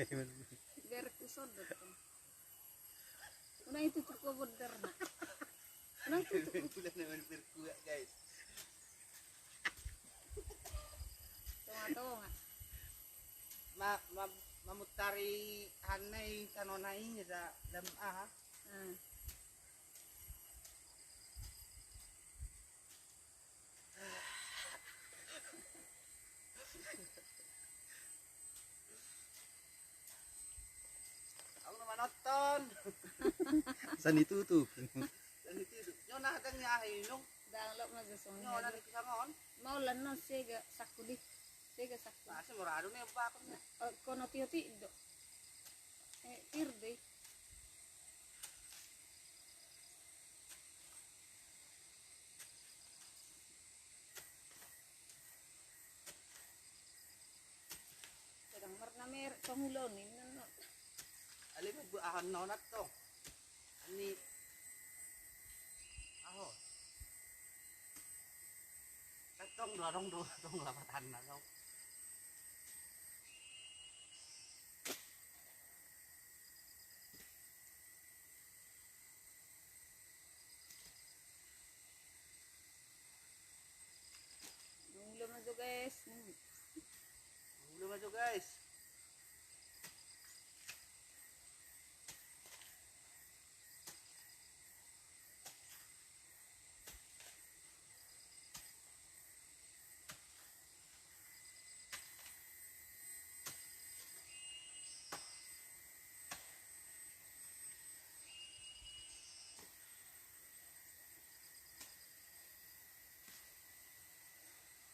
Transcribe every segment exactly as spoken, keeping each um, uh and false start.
Berengku sondot. Unang itutup ho bonderna. Unang tutup. Bulan na berkuak, guys. Tonga-tonga. Ma, ma, mamutari hanna i tanona i, da lam aha. Hmm. Au na manonton. Sani tutup. Sani tutup. Nyo na hadang ni aha i, Nung? Dang, lok ma jo songon i. Nyo na ni pisang on. Maulan non sega sakuli. Sega sakuli. Masih muradu nih bakun. Oh, kono tio ti do. Eh, tir deh. Sedang merna mer pengulon ini. Ale ma bu ahan nonat tong. Ani. Aho. Tong do, tong do, tong lapatan na tong. Mangula ma jo, guys. Mangula ma jo, guys.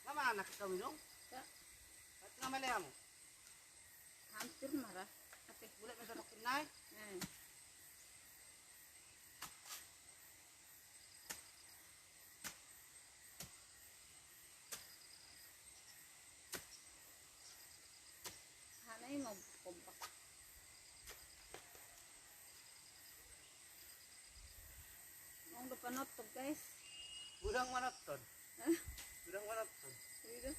Mama anak kau minum? Ya. Tapi nama lea mu? Hampir marah. Tapi bulat macam nak kenai. Hmm. Hana i ma kompak. Mong do panonton, guys. Udang manonton. Hah? Udang manonton. Iya.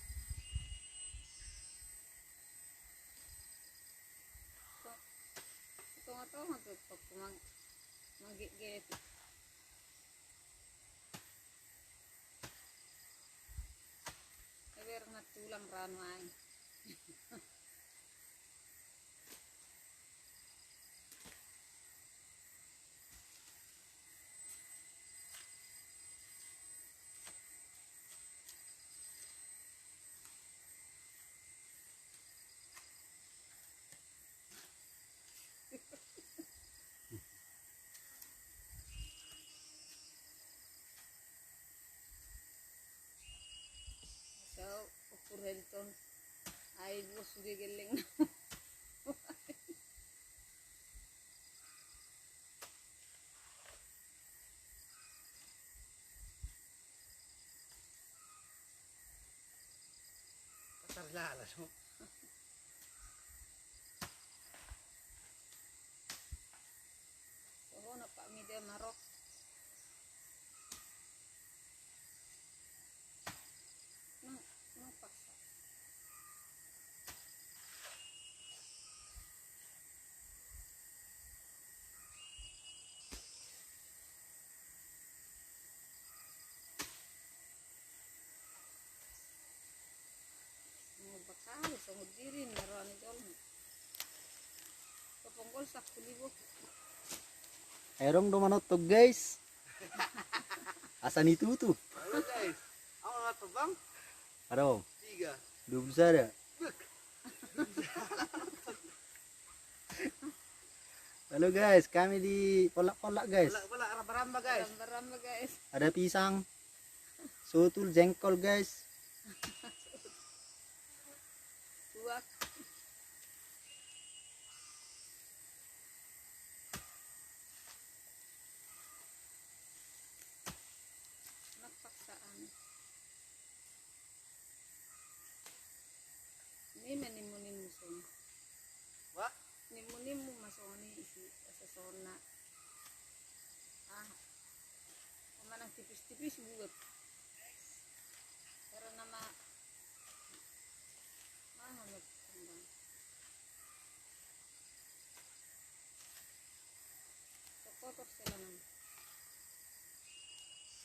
Tonga-tonga tu tok mang, manggeget. Eber na tulang ranu ai. So, ukur heliton. Ai, bos, sudah geleng. Patar lalas, no? Soho na pak mida marok. Nang, nang paksa. Songon bakal, songon diri, na roa ni jolma. Paponggol sakuli boku. Erong do manonton, guys. Asa ni tutu. Halo, guys. Au na tobang. Ado. Tiga. Dua puluh sada. Bek. Halo guys, kami di Polak-Polak guys. Polak-Polak, ramba-ramba guys. Ramba-ramba guys. Ada pisang, sotul, jengkol guys. Suak. Anak paksaan. Ini ma nimmu-nimmu songon. Wah? Nimmu-nimmu ma songon i isi, asa songon na. Ah. Manang tipis-tipis buat. Karena ma-, mahal ma kembang. Kotor selanang.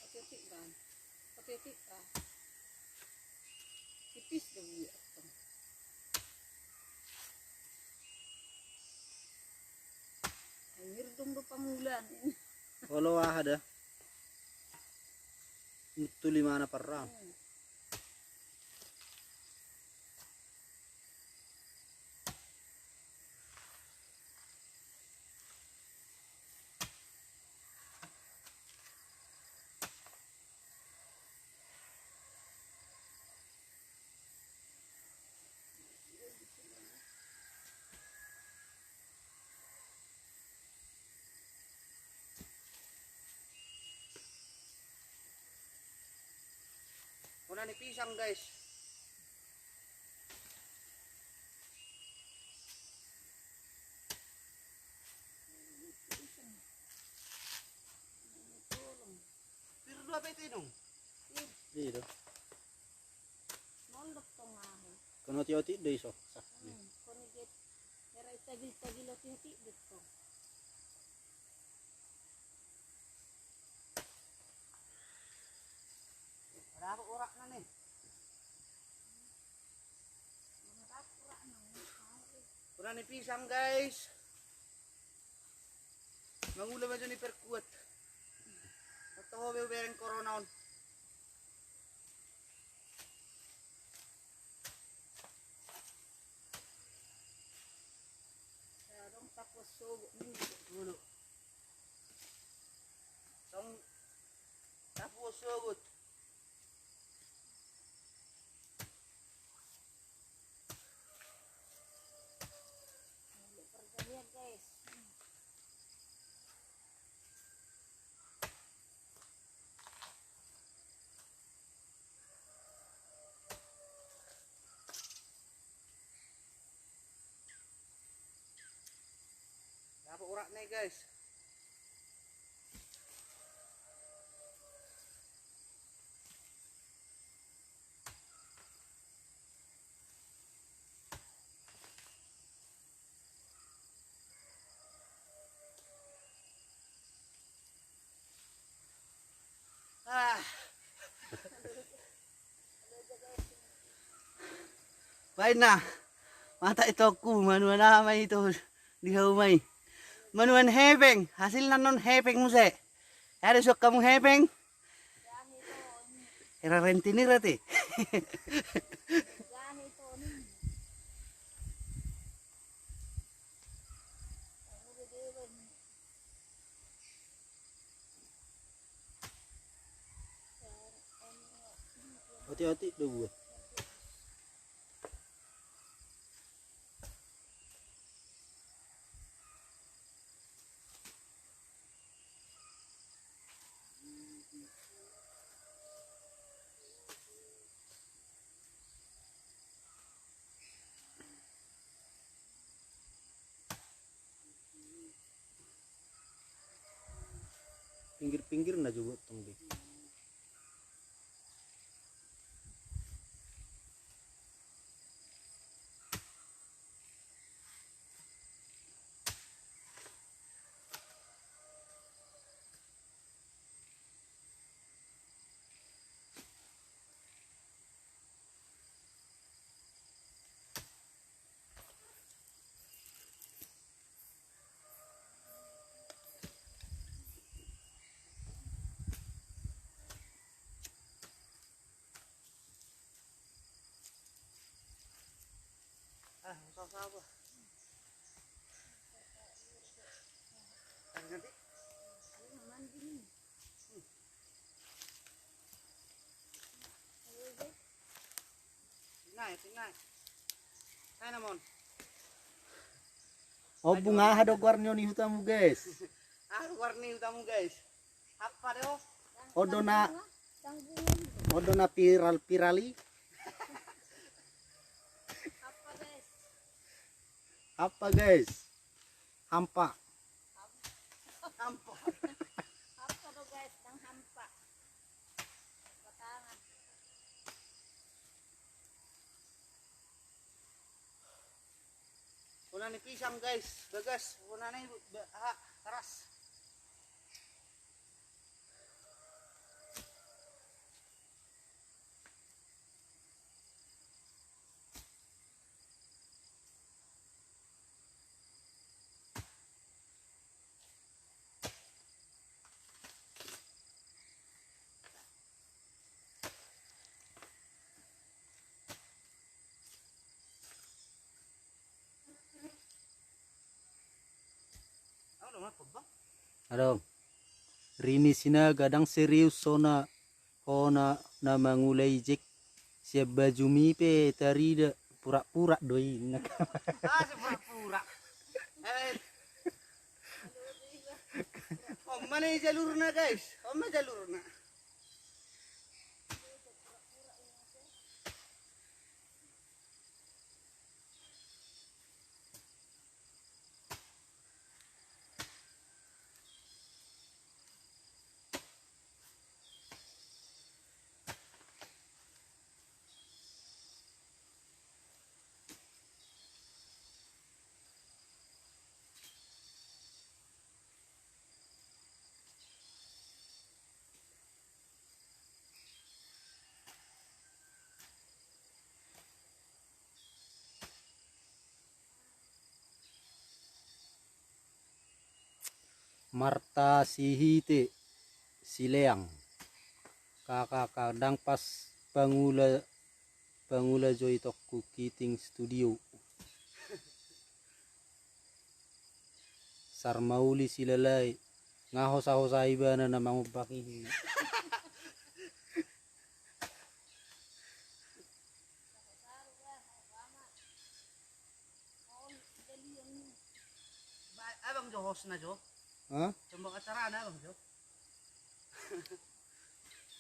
Otik-otik kan. Otik-otik kan. Tipis do buat tong. Anjir dong do pamulan. Olo aha da. Mutu lima na parang. Hmm. Bona ni pisang, guys. Pir do ape tinung? Pir. Iya do. Mondok tong ahu. Kono otik-otik do iso. Hmm, kono get. Era itagil-tagil otik-otik do tong. Ada apa urak na ni? Urak na ni pisang, guys. Mangula ma jo ni perkuat. Tato be ubereng corona on. Dong tapuas sogot ni dulu. Dong tapuas sogot. Pergantian, guys. Dapat urak nih, guys. Ah. Baen na. Mata itokku, manuan aha ma ito di hauma i. Manuan hepeng, hasilna non hepeng muse. Ada suak hamu hepeng. Era rentenir ate. Otik-otik do buat. Pinggir-pinggirna jo buat tong be. Ah, usah apa. Nanti. Naik, naik. Sana, Mon. Ombung aha do goar ni hutamu, guys? Aha do goar ni hutamu, guys? Apa do? Odo na, odo na viral-viral i. Apa, guys? Hampa. Hampa. Hampa do, guys, dang hampa. Batangan. Bona ni pisang, guys, bagas, bona ni be-, aha, keras. Adong. Rini Sinaga, dang serius hona, hona na mangula ijek. Sian bajumi pe tarida purak-purak do i. Ah, si purak-purak. Eh. On ma na i jalurna, guys. On ma jalurna. Marta Sihite Sileang. Kakak, kadang pas pangula, pangula jo itongku kiting studio. Sarmauli Silalahi, nga hosa-hosa ibana na mangombak i. Abang jo hostna jo. Hah? Coba acarana abang jo.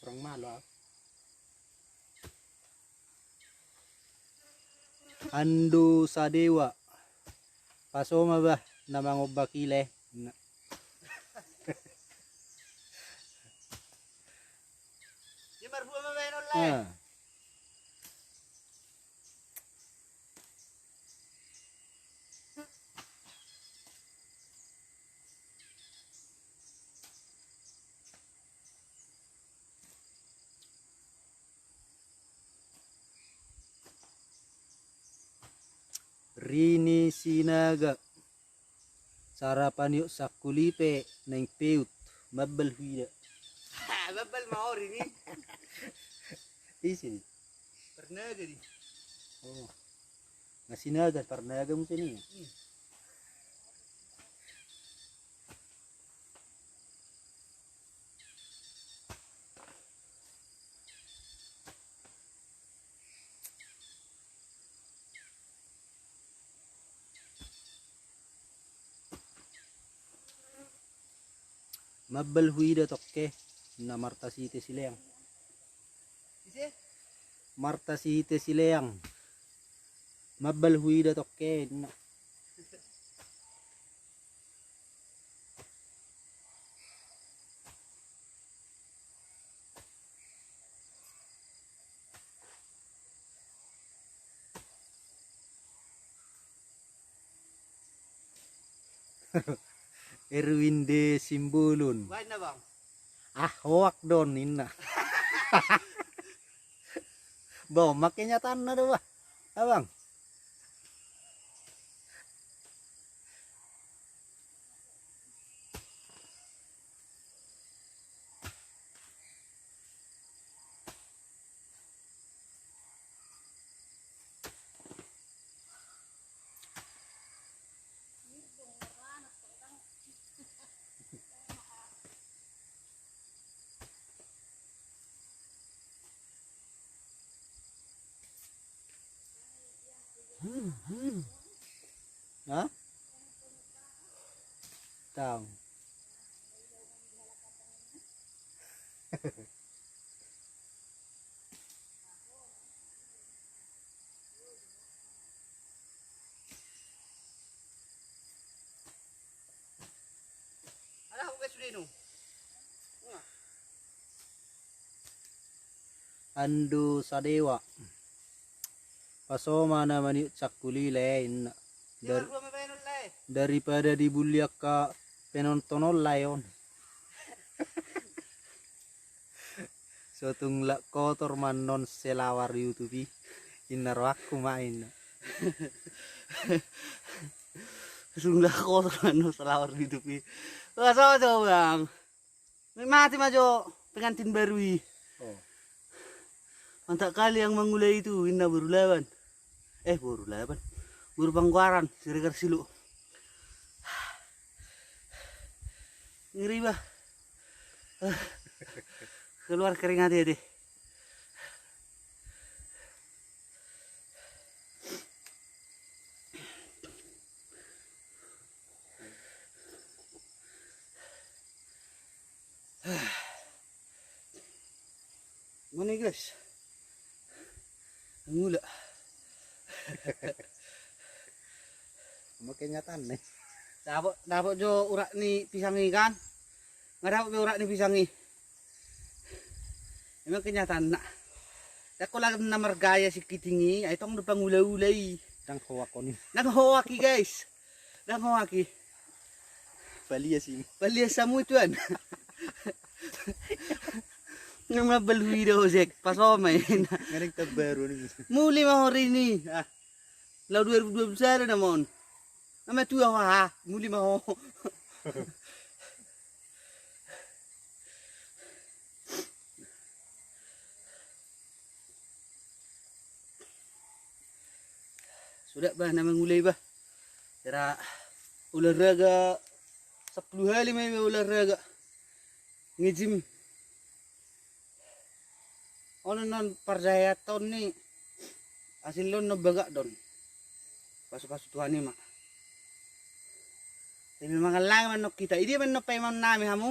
Kurang malo. Ando Sadewa. Paso ma bah na mangombak i le. Dia marhua ma baen on le. Ah. Rini Sinaga. Sarapan iok sangkuli pe naeng peut. Mambal huida. Mambal ma oring i. Ise di? Parnaga di. Oh. Nga Sinaga, Parnaga muse ninna. Hmm. Mambal huida tongke, na Marta Sihite Sileang. Ise? Marta Sihite Sileang. Mambal huida tongke, na. Erwin de Simbolon. Baen na bang. Ah, hoak do on ninna. Bah, on ma kenyataanna do bah. Abang. Ha? Tau. Ando Sadewa. Paso ma na maniuk cangkul i le, inna. Dar-, daripada dibullian penonton on lae on. So tung lak kotor ma annon selawar YouTube i. Inna rohangku ma inna. So tung lak kotor ma annon selawar YouTube i. Wah, so, so, Bang. Nikmati ma jo pengantin baru i. Oh. Mantap kali yang mangula itu, inna boru Laban. Eh, boru Laban. Boru Panggoaran, Siregar Silu. Ngeri bah. Keluar keringat ya deh. Mana guys? Ngula. Makin nyata nih. Dapot, dapot jo urat ni pisang i kan? Nggak dapot be urat ni pisang i. Emang kenyataan nak. Dako lagi na margaya si kiting i, ai tong do pangula-ula i. Dang hoak on i. Dang hoak i guys. Dang hoak i. Palias i. Palias samu ituan. Nama balui do ojek pas omai. Ngadeng tabaru ni. Muli ma hori ni. Ah. Lau dua ribu dua puluh sada nama on. Nama tua wah, muli ma ho. Sudah bah nama ngulai bah. Era olahraga sepuluh kali mai bah olahraga. Ngejim. Ono non parjaheaton ni asil on non bagak don. Pasu-pasu Tuhan i ma. Tapi mangallangi mannon kita. Idia mannon paimaon nami hamu.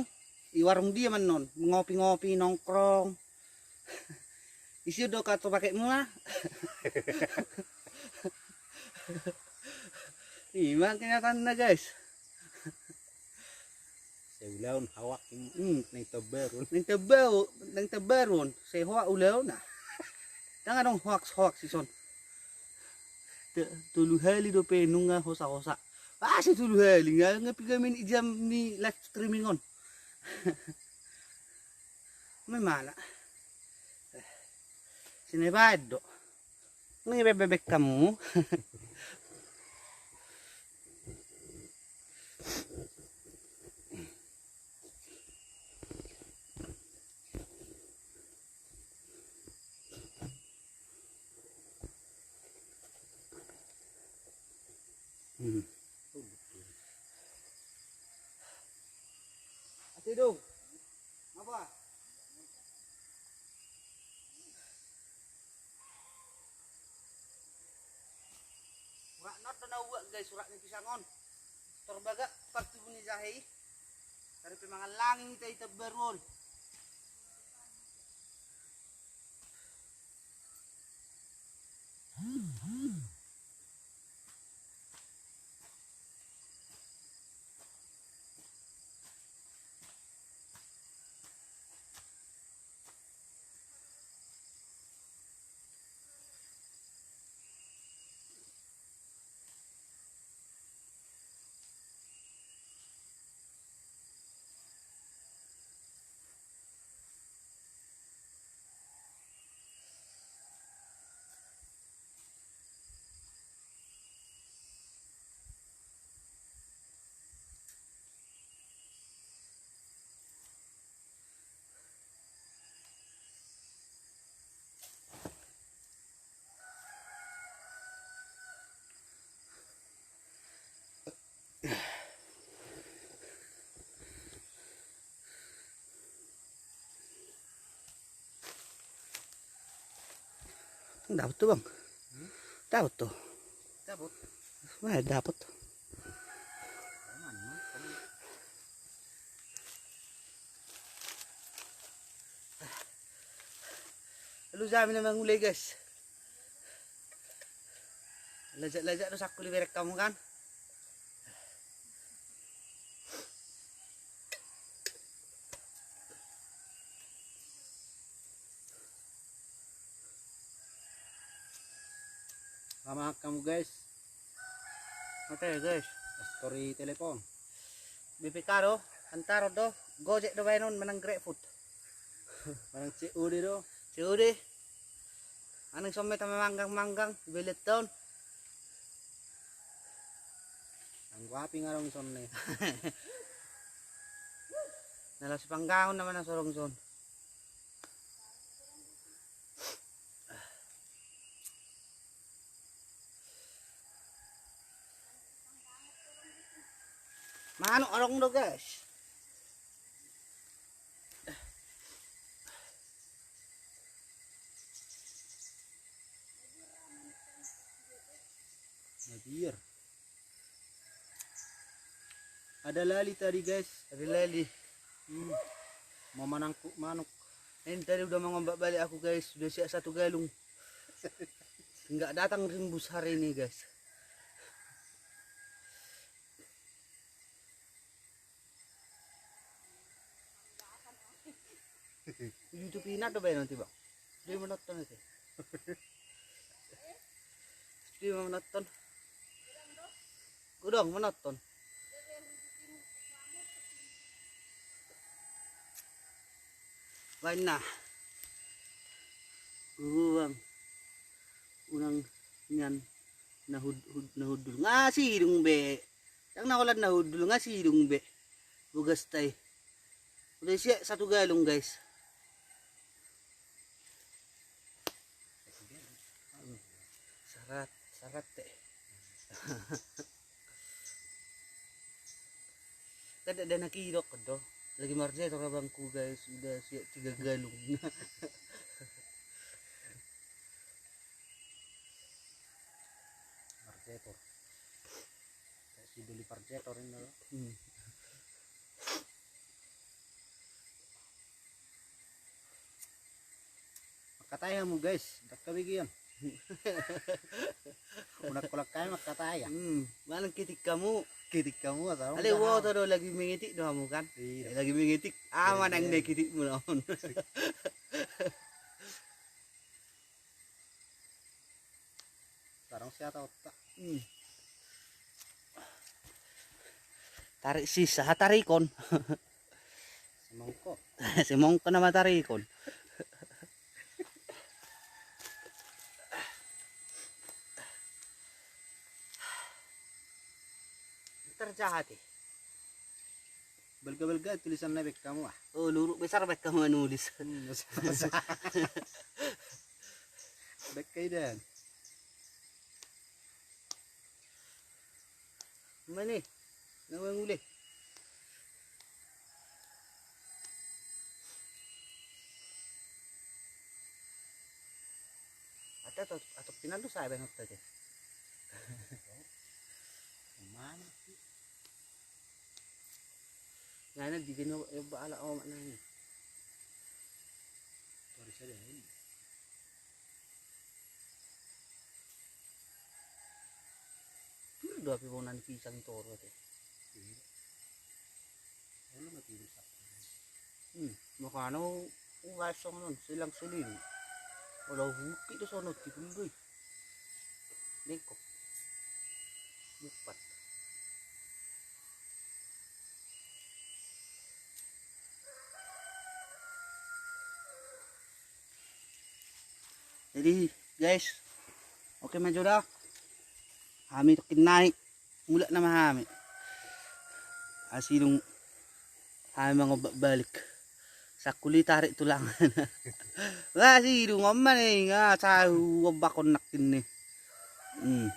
I warung dia mannon. Ngopi-ngopi, nongkrong. Isi do kato pakai mua. Ima kenyataanna guys. Sai ulaon hoak i. Hmm. Naeng tabaru on. Naeng tabaru, naeng tabaru on. Sai hoak ulaon na. Dang adong hoak-hoak sison. Tolu hali dope nunga hosa-hosa. Ah, sai tolu hali nga nga piga min i jam ni live streaming on. Memana. Sini baik do. Ngebebek kamu. Hmm. Ate dong. Apa? Urak not do na uak guys, urak ni pisang on. Torbagak partubu ni jahe i. Dari pemangan langin ita ita baru on. Dapot tu bang. Dapot tu. Dapot. Wah dapot. Lu jamin memang mulai guys. Lajak-lajak do sakku liberek kamu kan. Lama kamu guys. Oke guys. Story telepon. B P K do. Antaro do. Gojek do baenon menang GrabFood. Menang C O D do. C O D. Aneng somme tama manggang-manggang, beleton. Anggo api ngarong sonne. Nala sipanggangon nama na sorong son. Manuk arong do guys. Ada lali tadi, guys. Ada lali. Hmm. Mau manangkup manuk. Ini tadi udah mengombak balik aku, guys. Sudah siap satu galung. Nggak datang rimbus hari ini, guys. YouTube ina do baenon tiba. Dia menonton itu. Dia menonton. Godang menonton. Baen na. Godang. Unang nian na hud-, hud-, na hundul. Nga sidung be. Ndang na holan na hundul, nga sidung be. Bogas tai. Udah siap satu galung, guys. Sarat, sarat te. Kan ada anak idok kan do. Lagi marjetor abangku, guys, udah siap tiga galung. Marjetor. Kayak si Doli Parjetor ini loh. Hmm. Makatai hamu, guys, dakka begian. Unak kolak kai makatai ya. Hmm, mana kitik kamu? Kitik kamu atau? Ale, wo to do lagi mengitik do hamu kan? Iya. Lagi mengitik. Ah, mana yang kitik mu naon? Tarong si ata otak. Hmm. Tarik sisa, ha, tarikon. Semongko. Semongko nama tarikon. Terjahat eh. Balga-balga tulisan na baen hamu ah. Oh, luruk besar baen hamu manulis. Hmm, besar, besar. Baen hamu dan. Mana? Nang mangule. Ate atau, atau pinandu saya baen otak ya. Mana? Ngana di beno e ba ala omak nang. Baru saja ini. Pir do api bonan pisang toro te. Iya. Olo mati rusak. Hmm, makana u, u asong non selang selin. Olo bukit do sono tipul doi. Bengkok. Bupat. Jadi guys, oke ma jo da. Hami tokin naik. Mulak nama hami. Asidung hami mangombak balik. Sakuli tarik tulang. Nga sidung omma ni nga sahu ombakon nakkin ni. Hmm.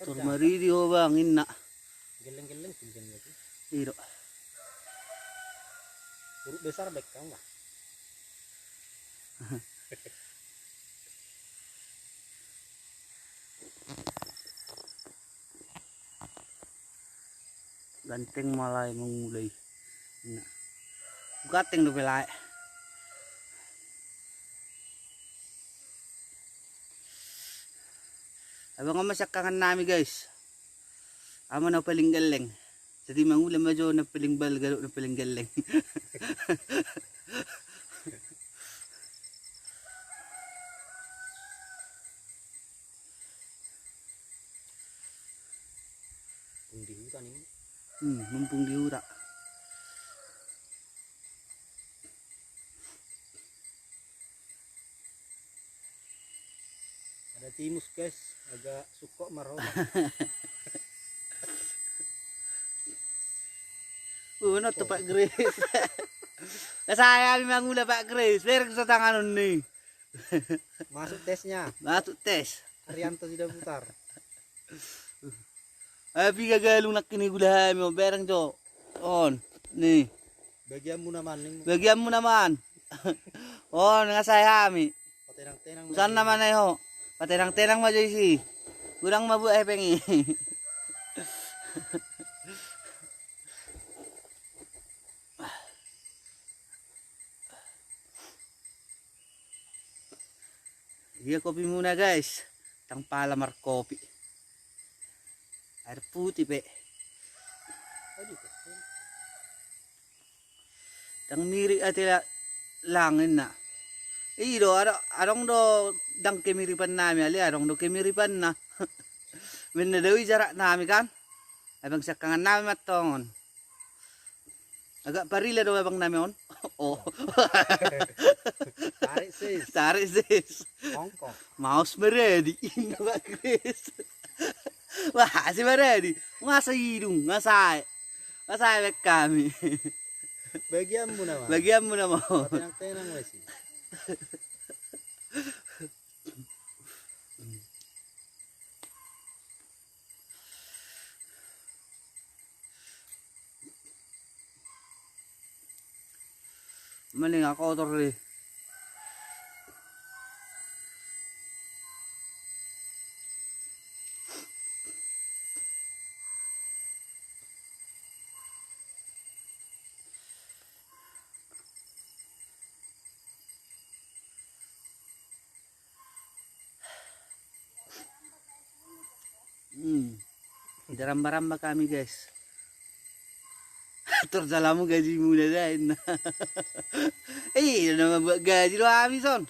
Tur maridi ho bang inna. Geleng-geleng pinggan itu. Iro. Huruf besar baik kau lah. Ganteng malai mangulai. Nah. Ganteng do pelai. Abang oma siangkangan nami guys. Ama na paling gelleng. Jadi mangula ma jo na paling balga dohot na paling gelleng. Mumpung di huta ni. Hmm, mumpung di huta. Ada timus guys, agak sukok maroma. Uh, not to Pak Grace. Lah saya mangula Pak Grace, bereng so tangan ni. Masuk tesnya. Masuk tes. Arianto Sidabutar. Api gagalung nangkin i gula hami on, bereng jo. On, ni. Bagianmu naman ning. Bagianmu naman. On, nga sae hami. Patenang-tenang. Usan naman ai ho. Patenang-tenang ma jo isi. Godang ma buat hepeng i. Ia kopi muna guys, tang pala markopi. Air putih pe. Tang mirip ate la-, lang inna. I do, adong, adong do dang kemiripan nami ale, adong do kemiripan na. Menna dawi jarak nami kan. Abang siangkangan nami matongon. Agak parila do abang nami on. Oh. Tarik sis. Tarik sis. Ongko. Maus meredi. Inna Pak Kris. Wah, si meredi. Masa idung, masa e. Masa e kami. Bagianmu nama. Bagianmu nama. Tenang-tenang wesi. Mending aku kotor deh. Hmm. Diramba-ramba kami guys. Torjalamu gaji muna dain. Eh, nama buat gaji lo habis on.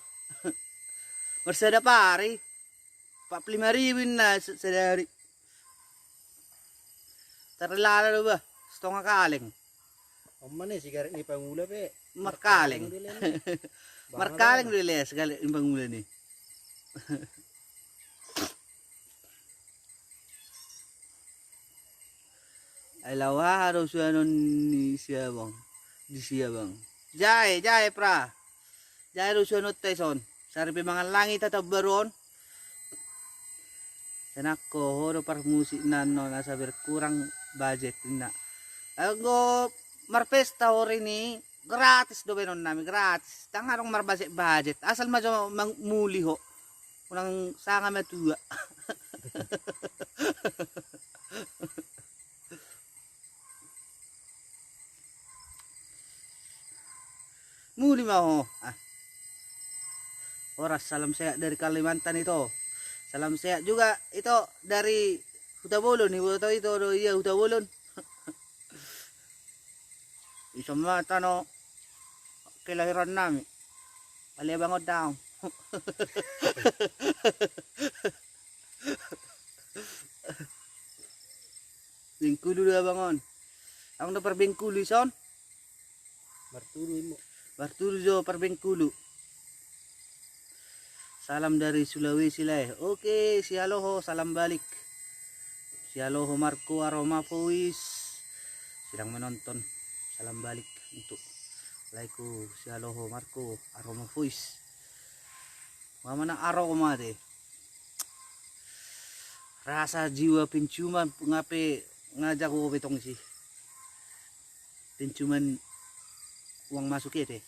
Marsada pari. Empat puluh lima ribu inna se-, sadari. Tarlala do bah, setengah kaleng. Omma ni sigaret ni pangula pe. Markaleng. Markaleng do le sigaret ni pangula ni. Ai lawa do suanon ni siabang. Di siabang. Jae, jae pra. Jae do suanonta ison. Sari pe mangallangi tata baru on. Tenakko ho do parmusik nannon asa berkurang budget inna. Anggo marpesta hori ni gratis do benon nami gratis. Tang adong marbudget budget. Asal ma jo muli ho. Unang sanga matua. Muli ma ho. Ah. Horas, salam sehat dari Kalimantan ito. Salam sehat juga ito dari Hutabolon, iboto ito do ia Hutabolon. Ison ma tano kelahiran nami. Ale bangon daong. Bengkulu do abang on. Abang do par Bengkulu ison. Marturu imo. Marturu jo par Bengkulu. Salam dari Sulawesi lae. Oke, si Aloho salam balik. Si Aloho Marco Aroma Voice sedang menonton. Salam balik untuk laeku si Aloho Marco Aroma Voice. Mamana aroma te. Rasa jiwa penciuman ngape ngajago betong si. Penciuman uang masuk ete.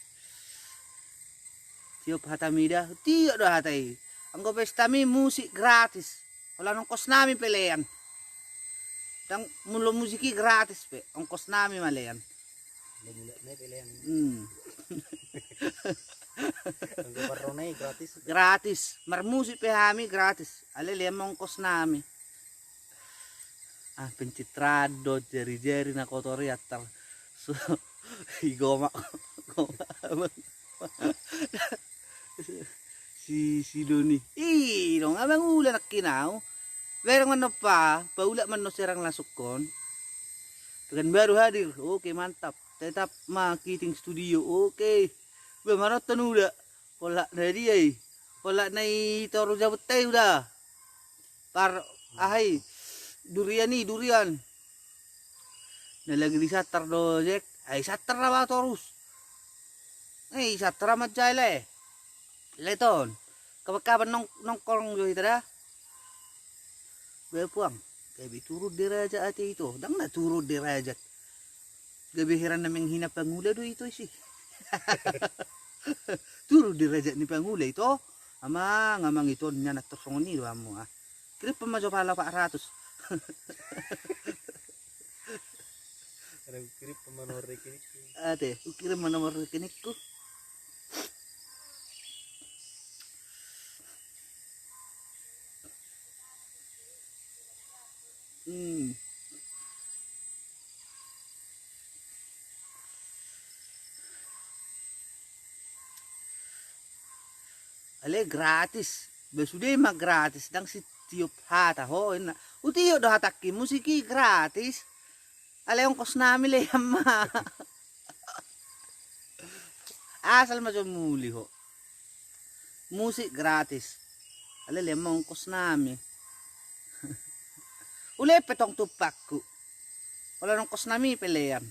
Tiop hata mida, tiop do hata i. Anggo pesta mi musik gratis. Holan ongkos nami pe lean. Dang molo musik i gratis pe, ongkos nami ma lean. Molo mulak nai pe lean. Hmm. Anggo parrona i gratis. Gratis. Marmusik pe hami gratis. Ale lean ma ongkos nami. Ah, pencitraan do jari-jari na kotor i antar. So, i gomak, gomak. Si, si Doni. Ih, dong abang ula nangkin au. Bereng manno pa, paulak manno serang lasukon. Pekanbaru hadir. Oke, mantap. Tetap ma Kiting Studio. Oke. Bah, manonton uda. Polak na dia i. Polak na i toru jabut tai uda. Par ahai durian i durian. Na lagi di santar do jek. Ai santar na ba torus. Eh, i santar amat jai le. Leton, kapan-kapan nong-, nongkrong jo hita da. Bae puang, gabe turun derajat ate ito, ndang na turun derajat. Gabe heran na menghina pangula do ito isi. Turun derajat ni pangula ito. Amang, amang ito, nian atur songon i do hamu, ah. Kirim pe ma jo pala empat ratus. Ada kirim pe ma nomor rekeningku. Ate, kirim ma nomor rekeningku. Hmm. Ale gratis. Ba sude ma gratis, ndang sitiop hata ho, inna. Hutiop do hatangki, musik i gratis. Ale ongkos nami lean ma. Asal ma jo muli ho. Musik gratis. Ale lean ma ongkos nami. Ule pe tong tumpakku. Olo ongkos nami pe lean.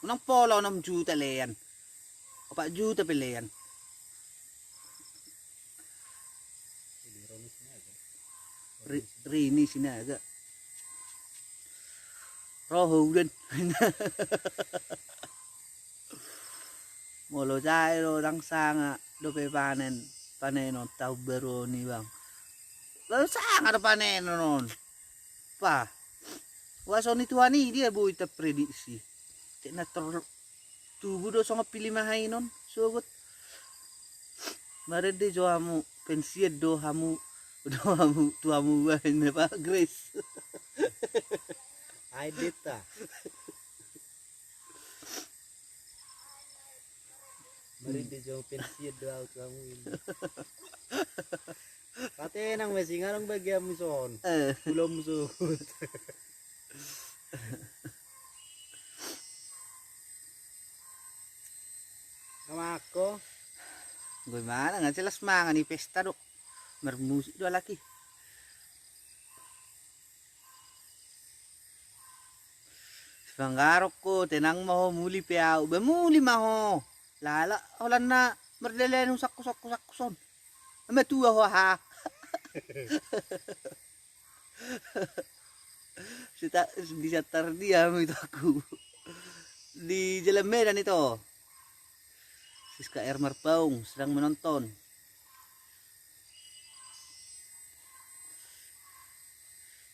Unang pola onom juta lean. Opat juta pe lean. Ri-, Rini Sinaga. Roho udan. Molo sae do ndang sanga dope panen, panenon taon baru on i bang. Lalu sanga do panenon on. Pa. Huaso ni Tuhan i dia boi taprediksi. Cek na tor tubu do songon pili mahainon sogot. Marende jo hamu, pensiun do hamu, do hamu, tu hamu baen na pa Grace. Ai deta. Marende jo pensiun do au tu hamu ini. Patenang ma singa nang bagianmu son. Eh. Pulau musuhut. Amako. Gue mana nggak jelas mangan di pesta dok. Mermusik do lagi. Sipanggarok ko tenang ma ho muli pe au. Ba muli ma ho. Lala holan na merdalan usak usak usak uson. Ama tua ho ha. Sita, di Satar dia hamu ito aku. Di Jalan Medan ito. Siska R Marpaung sedang menonton.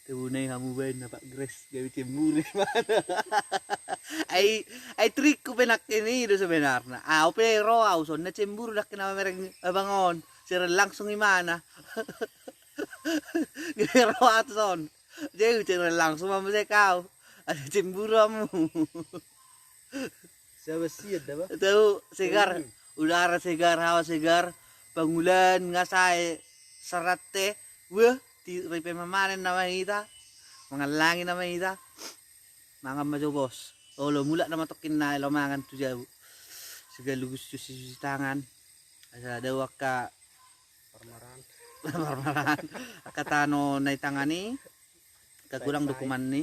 Tebunai hamu baen na Pak Grace gabe cemburu. Ai, ai trikku pe nangkin i do sebenarna. Au pe ro au son na cemburu nangkin na mamereng abang on. Siaran langsung imana. Gabe ro au tu son. Jadi siaran langsung ma muse kau. Ada cemburu hamu. Siapa sih ada bah? Tahu segar, udara segar, hawa segar, pangulan nga sae sarate, weh, ripe mamanen nama hita, mangallangi nama hita, mangan ma jo bos. Olo mulak nama tokkin na elo mangan tu jabu. Segaligus cuci-cuci tangan. Asa dao angka parmaran. Parmaran. Angka tano na i tangan i. Kakurang dokumen ni.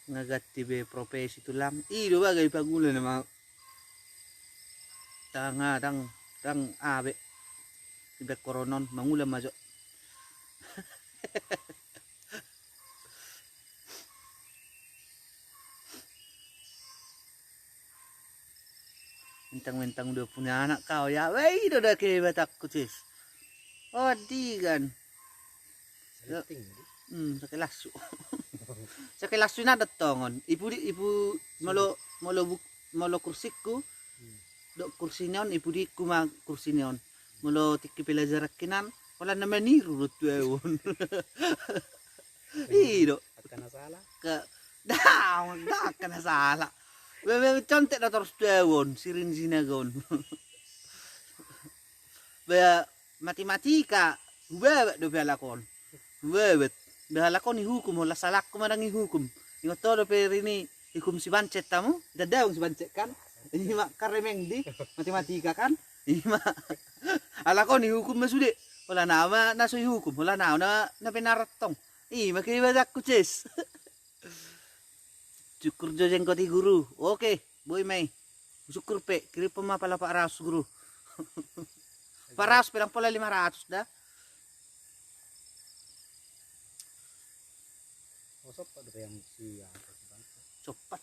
Nga ganti be profesi tulang. I do bagai pangula nama. Tanga dang dang abe. Ibe koronon mangula majo. Mentang-mentang udah punya anak kau ya. Wei do da kehebatanku cis. Oh di kan. Hmm, sake lasu. Sake lasu na ada tongon. Ipu di ipu molo molo buk molo kursiku. Dok kursi neon ipu di ku ma kursi neon. Molo tikki pelajaran kinan. Wala na maniru do tu eon. Ido. Kena salah. Ke dah dah kena salah. Bebe contek do terus tu eon sirin sinagon. Be matematika hubebet dope halak on. Hubebet. Be halak on ihukum hola salakku manang ihukum. Ingot to dope rini ihukum si bancet tamu. Dadawang si bancet kan. Ima karemeng di matematika kan. Ima halak on ihukum ma sude. Hola nama na so ihukum hola nama na penarattong. Ima kehebatanku ces. Syukur jo jenggot i, Guru. Oke, boi ma i. Syukur pe, kirim ma pala empat ratus, Guru. Empat ratus pe, ndang pola lima ratus da. Oh, sopat do pe yang si, ya, sopat.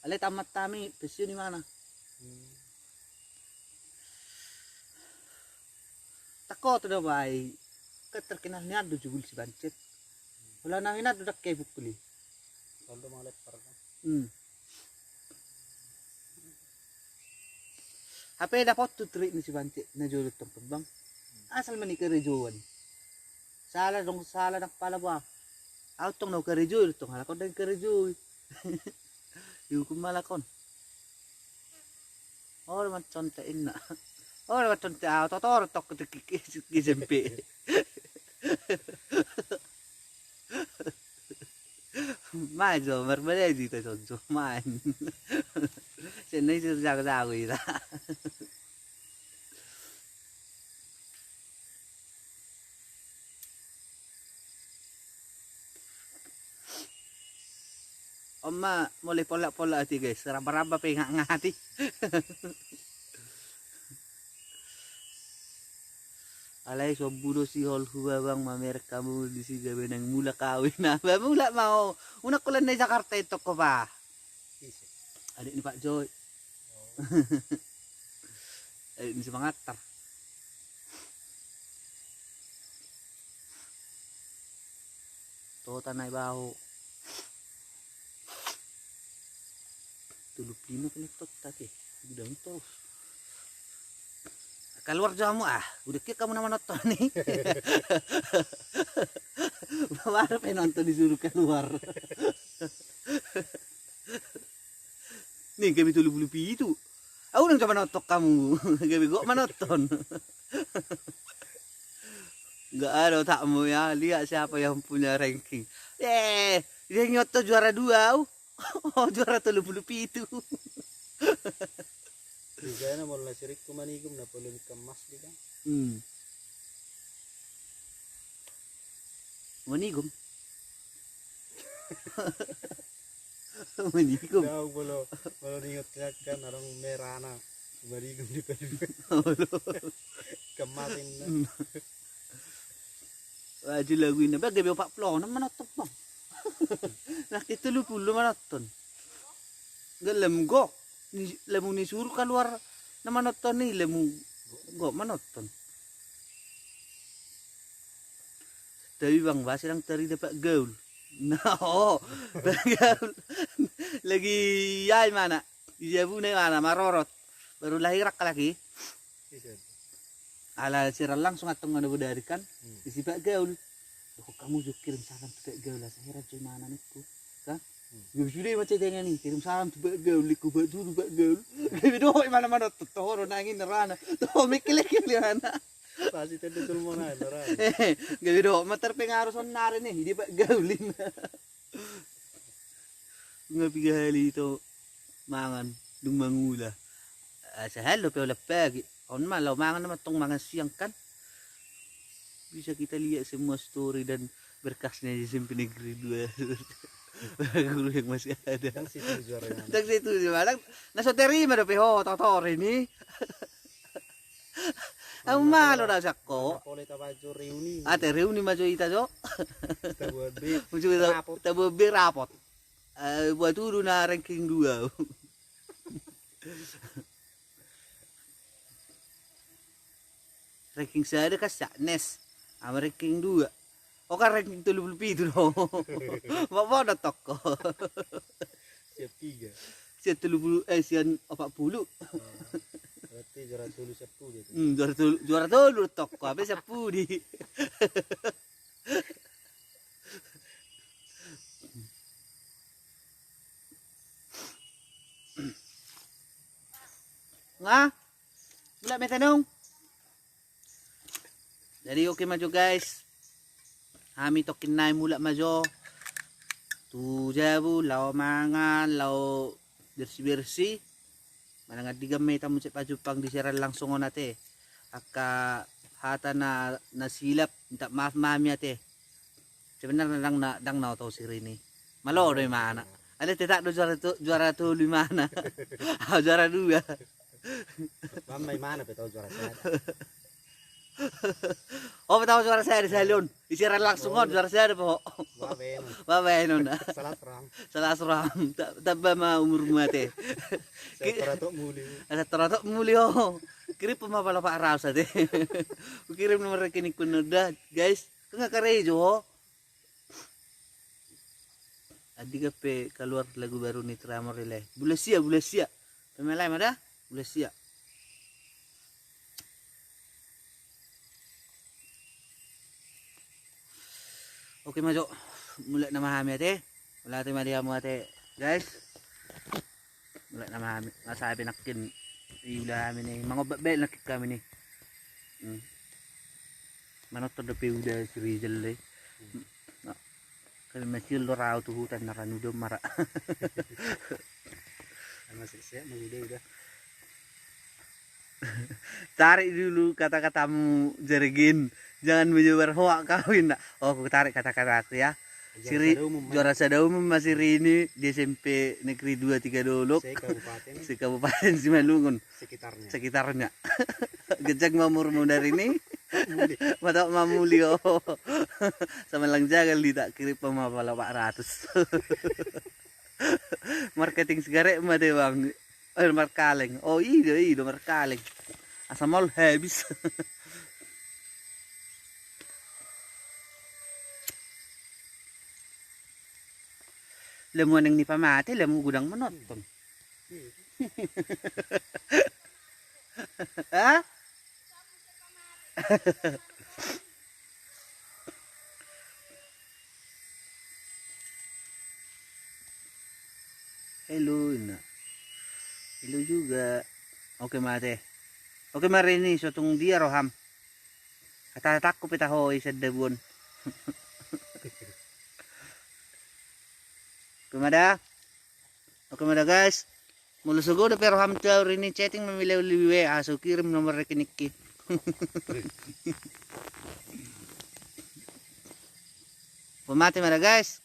Alai tamat kami, pensiun di mana? Hmm. Tako tu da bai. Kan terkenal nian do jugul si Bancet. Holan na hinan do dang ke bukuli. Toldo manglepar kan. Hmm. Hape dapot tu trik ni si Bancet na jolo tong pembang. Asal mani karejoan. Sala dong, sala dang pala ba. Au tong na karejo tong, halak on dang karejo. Dihukum halak on. Olo ma contek inna. Olo ma contek au, totor tok tu kiki, kiki sempe. Main jo, marbadai di ta sonjo, main. Senai sir jago-jago ita. Oma, mulai polak-polak ati, guys. Raba-raba pe ngak-ngati. Alai sombu do si hol hu babang, mamerek hamu disi gabe naeng mulak au. Ina ba mulak ma ho. Unang holan na i Jakarta i tong ho ba. Adek ni Pak Joy. Adek ni si Mangantar. Tota na i ba ho. Tolu puluh lima penonton ta ke. Udah terus. Kaluar jo hamu ah, udah kira kamu nama nonton nih. Baru penonton disuruh kaluar. Nih, kami tolu puluh pitu. Au nang coba nonton kamu. Gabe gok manonton. Nggak ada otakmu ya, lihat siapa yang punya ranking. Eh, dia nyonto juara dua, au. Oh, juara tolu puluh pitu. Digana molo na sirik tu manigum na polemik emas di kan. Hmm. Manigum. Manigum. Tahu molo, molo ningot kan arong merana. Manigum di padu. Kemasin. Wajib lagu ini bang gabe opat puluh enam manonton bang. Laki tolu puluh manonton. Gelem gok. Ni, lamu ni suruh kaluar na manonton ni lamu gok manonton. Tapi bang basi lang tari dapat gaul. Nah, oh, gaul. Lagi ya mana? Iya bu ne mana marorot. Baru lahir lagi. Ala siaran langsung antong na bodari kan. Isi Pak Gaul. Kok kamu juga kirim salam tu Pak Gaul lah, saya raja mana niku. Kan? Gue sudah macam tanya nih, kirim salam tu Pak Gaul, liku Pak Duru Pak Gaul. Gue dohoi mana mana tuh, toro nangin nerana. Tuh mikir mikir liana. Pasti tentu sulmona nerana. Gue dohoi ma terpengaruh sonare nih, dia Pak Gaul ini. Nga piga hali ito mangan dung mangula. Sahal dope olat pagi. On ma lao mangan nama tong mangan siang kan. Bisa kita lihat semua story dan berkasnya di S M P Negeri dua. Guru yang masih ada. Dang setuju arang. Dang setuju arang. Na so terima dope ho totor ini. Au malo da sakko. Ate reuni ma jo ita jo. Tabuat be rapot. Buat udu na ranking dua. Ranking sada kan Saknes. Ama ranking dua. Oka ranking tolu puluh pitu do. Mak bodo tokko. Siap tiga. Siap tolu puluh, eh, siap empat puluh. Berarti juara tolu siap puluh itu. Hmm, juara tolu, juara tolu tokko. Apa siap puluh di? Nga? Mulak mete nung. Jadi oke ma jo guys. Hami tokkin nai mulak ma jo tu jabu lao mangan lao bersih-bersih. Manang andigan ma hita muse pajumpang di siaran langsung on ate. Angka hata na silap minta maaf ma hami ate. Sebenarna dang na dang na oto sirini. Malo do imana. Ada tetak do juara tu, juara tolu imana. Au juara dua. Bang, ma imana pe tau juara sada. Oh, pe tau juara sada sahali on. Isiran langsung on juara sada po. Babenon. Babenon. Salah serang. Salah serang. Tamba ma umurmu ate. Sator atok muli. Sator atok muli, oh. Kirim pe ma pala Pak Raus ate. Kirim nomor rekeningku nda, guys. Kan nga karejo ho. Adi gape kaluar lagu baru ni Tramor ile. Bulan sia, bulan sia. Pemain lain ada? Bulan sia. Oke, masuk. Mulak nama hami ate. Mulak nama dia mu ate, guys. Mulak nama hami. Masa hami nakin. Iula hami ni. Mangobat baik nakin kami ni. Hmm. Manonton dope uda si Rizal dei. Nah, kami masih lorau tu hutan na ranu do mara. Masih sehat mau uda uda. Tarik dulu kata-katamu, Jergen. Jangan menyebar hoak kau, inna. Oh, aku tarik kata-kataku ya. Juara Siri, sada umum, juara sada umum masih Rini di S M P Negeri dua Tiga Dolok. Se-Kabupaten. Se-Kabupaten Simalungun. Sekitarnya. Sekitarnya. Gejek mamur muda Rini. Mata mamuli, oh. Sama lang jagal di tak kirim pe ma pala Pak Ratus. Marketing sigaret ma dei, Bang. Eh, markaleng. Oh, ido, ido, markaleng. Asa maol habis. Lemu aneng ni pamate, lemu godang manonton. Hah? Halo, inna. Halo juga. Oke, mate. Oke, mari ni, sotung dia roham. Hata-hatangku pe taho i sada buon. Oke, mada. Oke, mada, guys. Molo so godang pe roham tu au Rini, chatting ma mila uli W A, so kirim nomor rekeningki. Pemate mada, guys.